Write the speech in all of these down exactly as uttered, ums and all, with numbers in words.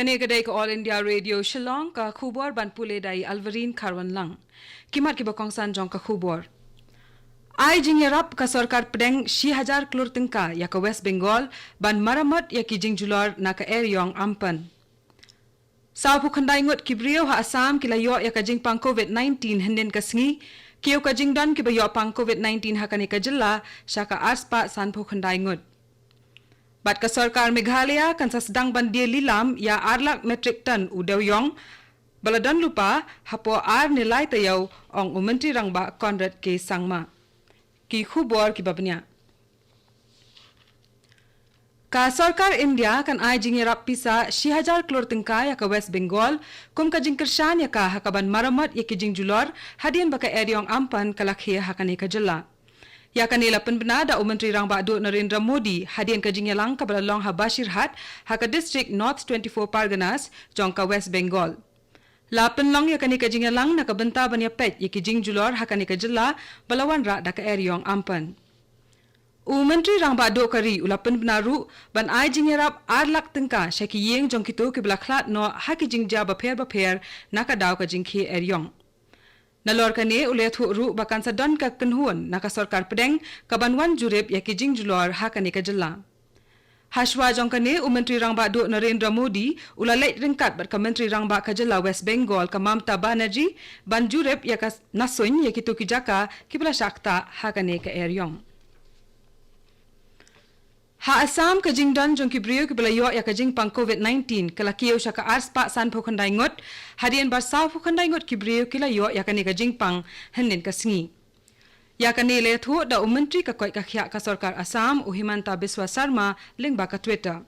Kane ka dei ka All India Radio Shillong, ka khubor ban pule da i Alvarine Kharwanlang. Ki mat kiba kongsan jong ka khubor. Ai jingïarap ka sorkar pdeng shi hajar klur tyngka ïa ka West Bengal ban maramot ïa ki jingjulor na ka eriong Amphan. Sawphew khyndai ngut ki briew ha Assam ki la ïoh ïa ka jingpang covid nineteen hynnin ka sngi. Kiew ka jingdon kiba ïoh pang covid nineteen ha kane ka jylla sha ka arspah sanphew khyndai ngut. Bad ka sorkar Meghalaya kan sa sdang ban die lilam ïa ar lak metrik ton u dewiong ba la don lypa hapoh ar ne lai taïew, ong u Myntri Rangbah Conrad K Sangma. Ki khubor kiba bniah. Ka sorkar India kan ai jingïarap pisa shi hajar klur tyngka ïa ka West Bengal kum ka jingkyrshan ïa ka ha kaban maramot ïa ki jingjulor hadien ba ka eriong Amphan ka la khie ha kane ka jylla. Ïa kane la pynbna da u Myntri Rangbah Duh Narendra Modi hadien ka jingïalang kaba la long ha Bashirhat, ha ka district North twenty-four Parganas jong ka West Bengal. La pynlong ïa kane ka jingïalang na ka bynta ban ïa peit ïa ki jingjulor ha kane ka jylla ba la wanrah da ka eriong Amphan. U Myntri Rangbah Duh ka ri u la pynbna ruh ban ai jingïarap ar lak tyngka sha ki ïing jong kito kiba la khlad noh ha ki jingjia bapher bapher na ka daw ka jingkhie eriong. Nalor kane u la ïathuh ruh ba kan sa don ka kynhun na ka sorkar pdeng kaban wan jurip ïa ki jingjulor ha kane ka jylla. Hashwa jong kane u Myntri Rangbah Duh Narendra Modi u la leit ryngkat bad ka Myntri Rangbah ka jylla West Bengal ka Mamta Banerjee ban jurip ïa ka nasuiñ ïa kito ki jaka kiba la shah ktah ha kane ka eriong. Ha Assam ka jingdon jong ki briew kiba la ïoh ïa ka jingpang covid nineteen ka la kiew sha ka arspah sanphew khyndai ngut hadien ba sawphew khyndai ngut ki briew ki la ïoh ïa kane ka jingpang hynnin ka sngi. Ïa kane la ïathuh da u Myntri ka koit ka khiah ka sorkar Assam u Himanta Biswa Sarma lyngba ka Twitter.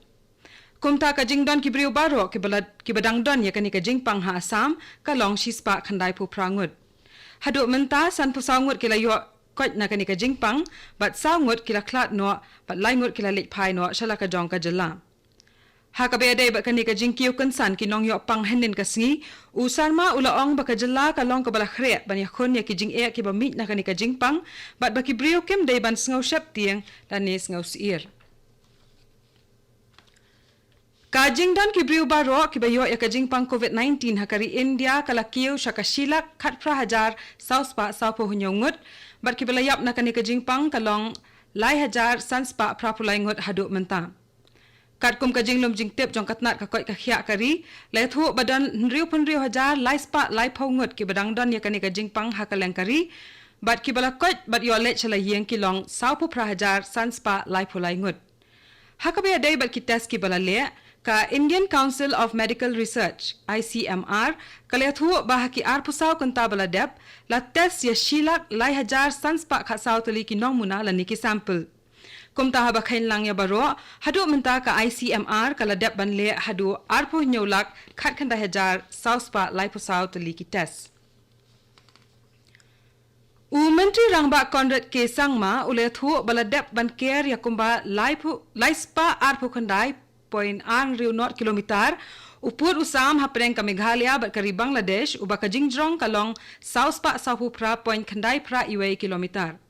Kumta ka jingdon ki briew baroh kiba la, kiba dang don ïa kane ka jingpang ha Assam ka long shispah khyndaiphew phra ngut. Haduh mynta sanphew saw ngut ki la ïoh koit na kane ka jingpang bad saw ngut ki la khlad noh bad lai ngut ki la leit phai noh sha la ka jong ka jylla. Ha kaba ïadei bad kane ka jingkiew kynsan ki nongïoh pang hynnin ka sngi, u Sarma u la ong ba ka jylla ka long kaba la khreh ban ïakhun ïa ki jingeh kiba mih na kane ka jingpang bad ba ki briew kim dei ban sngew sheptieng lane sngew syier. Ka jingdon ki briew baroh kiba ïoh ïa ka jingpang covid nineteen ha ka ri India ka la kiew sha ka shi lak khatphra hajar sawspah sawphew hynñiew ngut bad kiba la ïap na kane ka jingpang ka long lai hajar sanspah phraphew lai ngut haduh mynta. Katkum ka jinglum jingtip jong ka tnat ka koit ka khiah ka ri, la ïathuh ba don hynriewphew hynriew hajar laispah laiphew ngut kiba dang don ïa kane ka jingpang ha kylleng ka ri bad kiba la koit bad ïoh leit sha la ïing ki long sawphew phra hajar sanspah laiphew lai ngut. Ha kaba ïadei bad ki test kiba la leh, ka Indian Council of Medical Research, I C M R, ka la ïathuh ba ha ki arphew saw kynta ba la dep, la test ïa shi lak lai hajar sanspah khatsaw tylli ki nongmuna lane ki sample. Kumta haba kheiñ lang ïa baroh, haduh mynta ka I C M R ka la dep ban leh haduh arphew hynñiew lak khatkhyndai hajar sawspah laiphew saw tylli ki test. U Myntri Rangbah Conrad K Sangma u la ïathuh ba la dep ban ker ïa kumba laiphew, laispah arphew khyndai point ar hynriew not kilometer u pud u sam hapdeng ka Meghalaya bad ka ri Bangladesh uba ka jingjrong ka long sawspah sawphew phra point khyndai phra iwei kilometer.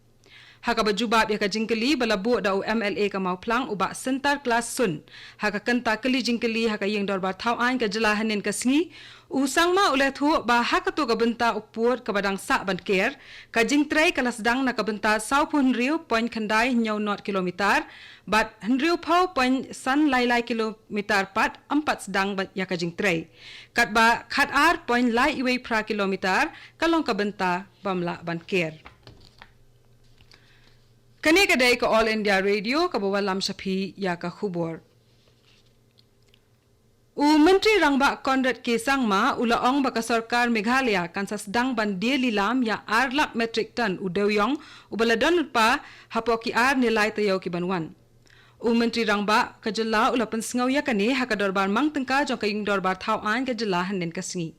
Ha kaba jubab ïa ka jingkylli ba la buh da u M L A ka Mawphlang u Bah Syntar Klas Sunn ha ka kynta kylli jingkylli ha ka ïing dorbar thaw aiñ ka jylla hynnin ka sngi, u Sangma u la ïathuh ba ha kato ka bynta u pud kaba dang sah ban ker, ka jingtrei ka la sdang na ka bynta sawphew hynriew point khyndai hynñiew not kilometer bad hynriewphew point san lai lai kilometer pat ym pat sdang ba, ïa ka jingtrei. Katba khatar point lai iwei phra kilometer ka long ka bynta bym lah ban ker. Kane ka dei ka All India Radio kaba wallam sha phi ïa ka khubor. U Myntri Rangbah Conrad K Sangma u la ong ba ka sorkar Meghalaya kan sa sdang ban die lilam ïa ar lak metrik ton u dewiong uba la don lypa hapoh ki ar ne lai taïew ki ban wan. U Myntri Rangbah ka jylla u la pynsngew ïa kane ha ka dorbar mang tyngka jong ka ïing dorbar thaw aiñ ka jylla hynnin ka sngi.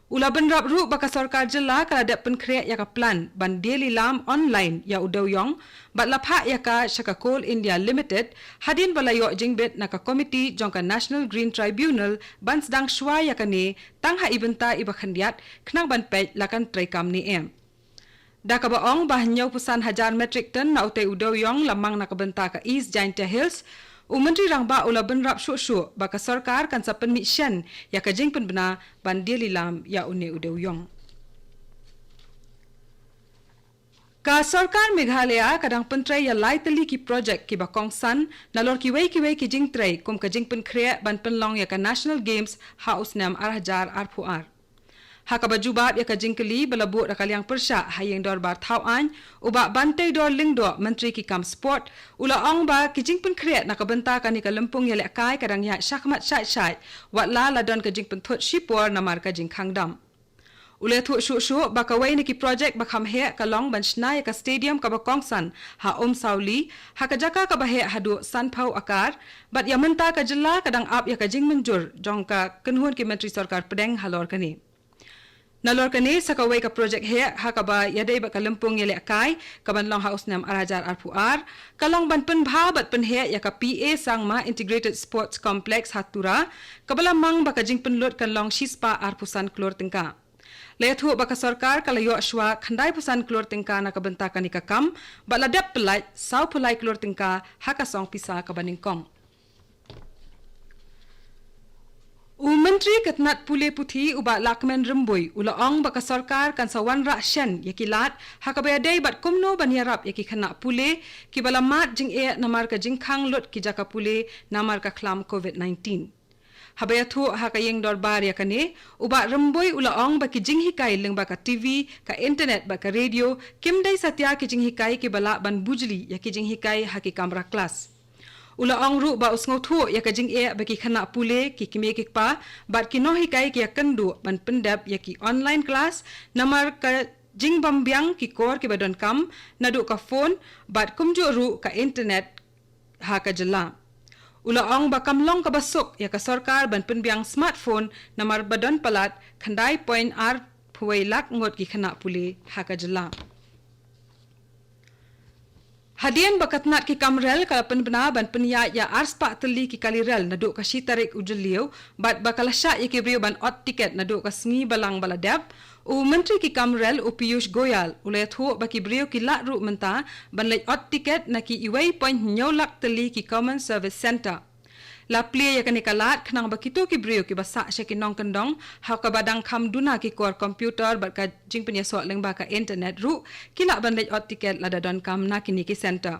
U la bynrap ruh ba ka sorkar jylla ka la dep pynkhreh ïa ka plan ban die lilam online ïa u dewiong bad la phah ïa ka sha ka Coal India Limited hadien ba la ïoh jingbit na ka komiti jong ka National Green Tribunal ban sdang shuwa ïa kane tang ha i bynta iba khyndiat khnang ban peit la kan treikam ne em. Da kaba ong ba hynñiewphew san hajar metrik ton na utei u dewiong la mang na ka bynta ka East Jaintia Hills, U Myntri Rangbah u la bynrap shuh shuh ba ka sorkar kan sa pynmih shen ïa ka jingpynbna ban die lilam ïa une u dewïong. Ka sorkar Meghalaya ka dang pyntrei ïa lai tylli ki projek kiba kongsan nalor kiwei kiwei ki jingtrei kum ka jingpynkhreh ban pynlong ïa ka National Games ha u snem ar hajar arphew ar. Ha kaba jubab ïa ka jingkylli ba la buh da ka liang pyrshah ha ïing dorbar thaw aiñ, u Bah Banteidor Lyngdoh, Myntri ki kam sport, u la ong ba ki jingpynkhreh na ka bynta kane ka lympung ïalehkai ka dang ïaid shakhmat shaid shaid, wat la la don ka jingpynthut shipor namar ka jingkhang dam. U la ïathuh shuh shuh ba kawei na ki projek ba kham heh ka long ban shna ïa ka stadium kaba kongsan ha Umsawli, ha ka jaka kaba heh haduh sanphew akar, bad ïa mynta ka jylla ka dang ap ïa ka jingmynjur jong ka kynhun ki myntri sorkar pdeng halor kane. Nalor kane sa kawei ka projek heh ha kaba ïadei bad ka lympung ïalehkai kaban long ha u snem ar hajar arphew ar, ka long ban pynbha bad pynheh ïa ka P A Sangma Integrated Sports Complex ha Tura, kaba la mang ba ka jingpynlut kan long shispah arphew san klur tyngka. La ïathuh ba ka sorkar ka la ïoh shuwa khyndaiphew san klur tyngka na ka bynta kane ka kam, bad la dep pyllait sawphew lai klur tyngka ha ka song pisa kaba nyngkong. U Myntri ka tnat pule puthi u Bah Lahkmen Rymbui u la ong ba ka sorkar kan sa wanrah shen ïa ki lad ha kaba ïadei bad kumno ban ïarap ïa ki khynnah pule kiba la mad jingeh namar ka jingkhang lut ki jaka pule namar ka khlam covid nineteen. Haba ïathuh ha ka ïing dorbar ïa kane, u Bah Rymbui u la ong ba ki jinghikai lyngba ka T V, ka internet bad ka radio kim dei satia ki jinghikai kiba lah ban bujli ïa ki jinghikai ha ki kamra klas. U la ong ruh ba u sngewthuh ïa ka jingeh ba ki khynnah pule, ki kmie ki kpa bad ki nonghikai ki ïakynduh ban pyndep ïa ki online class namar ka jingbym biang ki kor kiba donkam naduh ka phone bad kumjuh ruh ka internet ha ka jylla. U la ong ba kam long kaba suk ïa ka sorkar ban pynbiang smartphone namar ba don palat khyndai point ar phew lak ngut ki khynnah pule ha ka jylla. Hadien ba ka tnat ki kam rel ka la pynbna ban pynïaid ïa arspah tylli ki kali rel naduh ka shi tarik u Jylliew, bad ba ka la shah ïa ki briew ban ot tiket naduh ka sngi Balang ba la dep, u Myntri ki kam rel u Piyush Goyal u la ïathuh ba ki briew ki lah ruh mynta ban leit ot tiket na ki wei point hynñiew lak tylli ki Common Service Centre. La plie ïa kane ka lad khnang ba kito ki briew kiba sah sha ki nongkyndong ha kaba dang kham duna ki kor computer bad ka jingpynïasoh lyngba ka internet ruh ki lah ban leit ot tiket lada donkam na kine ki centre.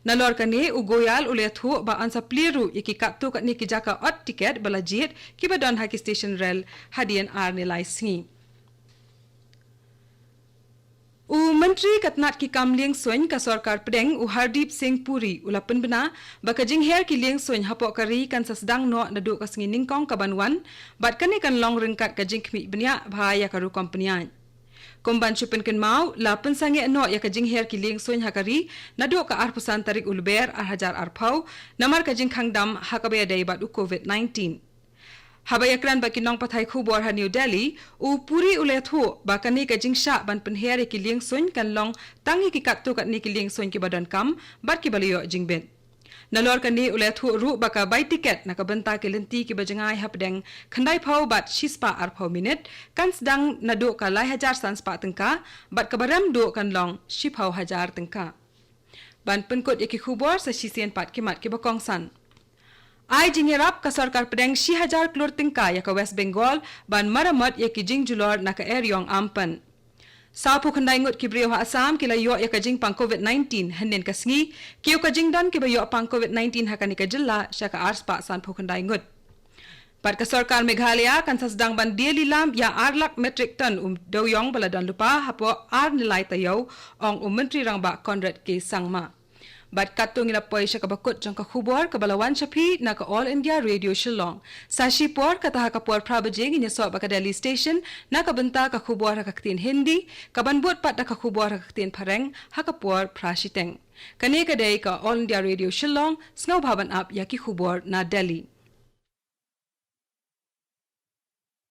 Nalor kane u Goyal u la ïathuh ba yn sa plie ruh ïa ki katto katne ki jaka ot tiket ba la jied kiba don ha ki station rel hadien ar ne lai sngi. U Myntri ka tnat ki kam liengsuiñ ka sorkar pdeng u Hardeep Singh Puri u la pynbna ba ka jingher ki liengsuiñ hapoh ka ri kan sa sdang noh naduh ka sngi nyngkong kaban wan, bad kane kan long ryngkat ka jingkhmih bniah bha ïa ka rukom pynïaid. Kum ban shu pynkynmaw, la pynsangeh noh ïa ka jingher ki liengsuiñ ha ka ri naduh ka arphew san tarik u Lber ar hajar arphew namar ka jingkhang dam ha kaba ïadei bad u covid nineteen. Haba ïakren bad ki nongpathai khubor ha New Delhi, u Puri u la ïathuh ba kane ka jingshah ban pynher ïa ki liengsuiñ kan long tang ïa ki katto katne ki liengsuiñ kiba donkam bad kiba la ïoh jingbit. Nalor kane u la ïathuh ruh ba ka bai tiket na ka bynta ki lynti kiba jngai hapdeng khyndaiphew bad shispah arphew minit kan sdang naduh ka lai hajar sanspah tyngka, bad kaba rem duh kan long shiphew hajar tyngka. Ban pynkut ïa ki khubor sa shisien pat ki mat kiba kongsan. Ai jingïarap ka sorkar pdeng shi hajar klur tyngka ïa ka West Bengal ban maramot ïa ki jingjulor na ka eriong Ampan. Sawphew khyndai ngut ki briew ha Assam ki la ïoh ïa ka jingpang covid nineteen hynnin ka sngi, kiew ka jingdon kiba ïoh pang covid nineteen ha kane ka jylla sha ka arspah sanphew khyndai ngut. Bad ka sorkar Meghalaya kan sa sdang ban die lilam ïa ar lak metrik ton u dewïong ba la don lypa hapoh ar ne lai taïew, ong u Myntri Rangbah Conrad K Sangma. Bad katto ngi la poi sha kaba kut jong ka khubor kaba la wan sha phi na ka All India Radio Shillong. Sa shipor kata ha ka por phra baje ngin ïasoh bad ka Delhi Station na ka bynta ka khubor ha ka ktien Hindi, kaban bud pat da ka khubor ha ka ktien Phareng ha ka por phra shiteng. Kane ka dei ka All India Radio Shillong, sngewbha ban ap ïa ki khubor na Delhi.